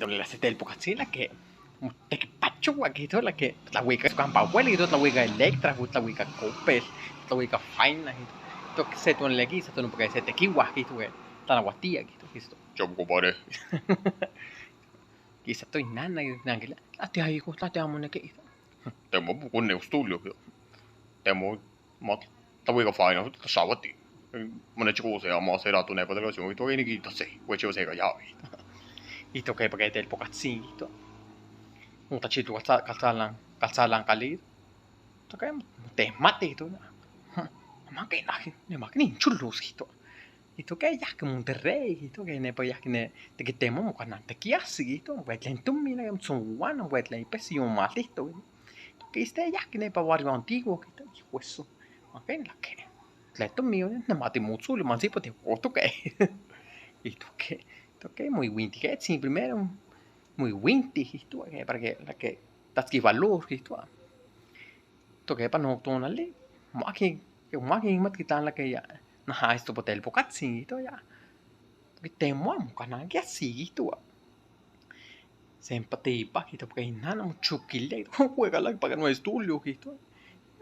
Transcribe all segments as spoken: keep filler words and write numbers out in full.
Tonali se telpokatsintli ke motekipachoa, kijtoa ke tlawika kan Paopuali, kijtoa tlawika Electra, tlawika Coppel, tlawika Fine, kijtoa se tonali kisa tonali paka se tekiua, kijtoa ke tlanauatia, kijtoa, kijtoa. Chamo, compadre. Kisa toinana, nankili, tlati aiko, tlati amo neki. Temo pukune Ostulio, kijtoa. Temo ma tlawika Fine, tlaxawati. Monechikose, amo se rato nepa televisión, kijtoa ke nikitase, kuechio se kayavi. Kijtoa ke paka telpokatsintli, kijtoa. Motlachilito kaltsa-, kaltsalan, kaltsalan kali. Kijtoa ke motemati, kijtoa. Maki naki, ne maki nincholos, kijtoa. Kijtoa ke yahki Monterrey, kijtoa ke nepa yahki ne tekitemo mokanantekiasi, kijtoa. Mokuei tlen tomin, ne motsonwana, mokuei tlen ipesi yomaltihto. Kijtoa ke iste yahki nepa barrio antiguo, kijtoa, hijo eso. Maki naki. Tlen tomin, ne mati motsoli, mansipo te otoke. Kijtoa ke, kijtoa ke moiuintiketsin primero, moiuinti, kijtoa ke, para ke, para ke tatski valor, kijtoa. Kijtoa ke pano tonali, maki, maki matki tlan laki ya, naha isto pa telpokatsin, kijtoa ya. Kijtoa ke temo amo kanankiasi, kijtoa. Sempa teipa, kijtoa, paka inana mochokilia, kijtoa, kuekalaki paka no Ostulio, kijtoa.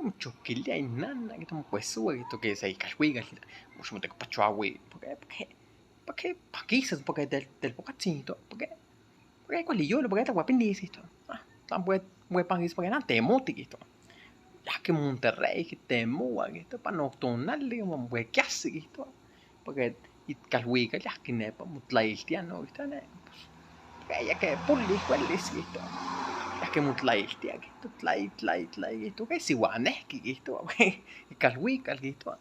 Mochokilia inana, kijtoa, mokuesoa, kijtoa ke se kalhuikal, kijtoa. Moxmotekipachoaui, paka, paka, paka pakisas, paka tel-, telpokatsin, kijtoa, paka, paka kuali iyolo, paka tlakuapinis, kijtoa. Ah, tlan pue, pue pakis, paka nan temoti, kijtoa. Yahki Monterrey, kijtoa, temoua, kijtoa, pano tonali, mokuei kiasi, kijtoa. Paka kalhuikal yahki nepa motlailtia, no, kijtoa, ne. Paka ya ke poli kualis, kijtoa. Yahki motlailtia, kijtoa, tlai, tlai, tlai, kijtoa, ke siuanehki, kijtoa, kalhuikal, kijtoa.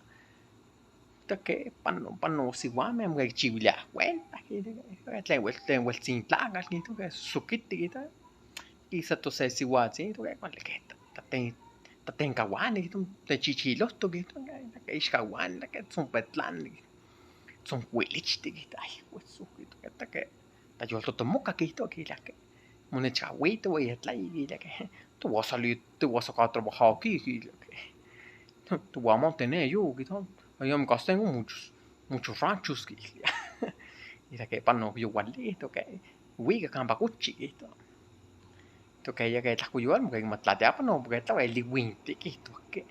Kijtoa ke pano, pano siuame, mokuei kichiuilia kuenta, kijtoa, tlen uel-, tlen ueltsin tlakatl, kijtoa, ke sosokiti, kijtoa. Kisa to se siuatsin, kijtoa, ke kuali ke ta-, taten-, tatenkauani, kijtoa, techichilohtok, kijtoa, ke ixkauani, ke tzonpetlani, tzonkuilichti, kijtoa, ay, hueso, kijtoa, ke ta ke, ta yoltotomoka, kijtoa, kilia ke. Monechkauito, uei tlai, kilia ke. Te uasali, te uasaka trabajaki, kilia ke. Te uamantene yo, kijtoa. Allá en Castengo muchos, muchos ranchos, kilia. Kilia ke pano yowalihtok, ke. Wika kan pa kochi, kijtoa. Kijtoa ke ya ke tlahkoyoual, mokuei matlatia pano, mokuei tlaueliuinti, kijtoa ke.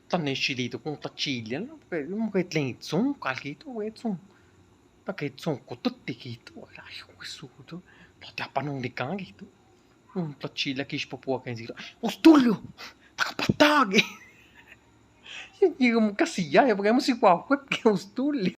Tlanexilito kon tlachilia, no, mokuei, mokuei tlen itzonkal, kijtoa, mokuei tzon-, ta ke tzonkototi, kijtoa, ay, hueso, kijtoa, tlatia pano nikan, kijtoa. Montlachilia kixpopoa ken sito. ¡Ostulio! ¡Takapataki! Yeka mokasiaya, paka mosiuahuepki Ostulio.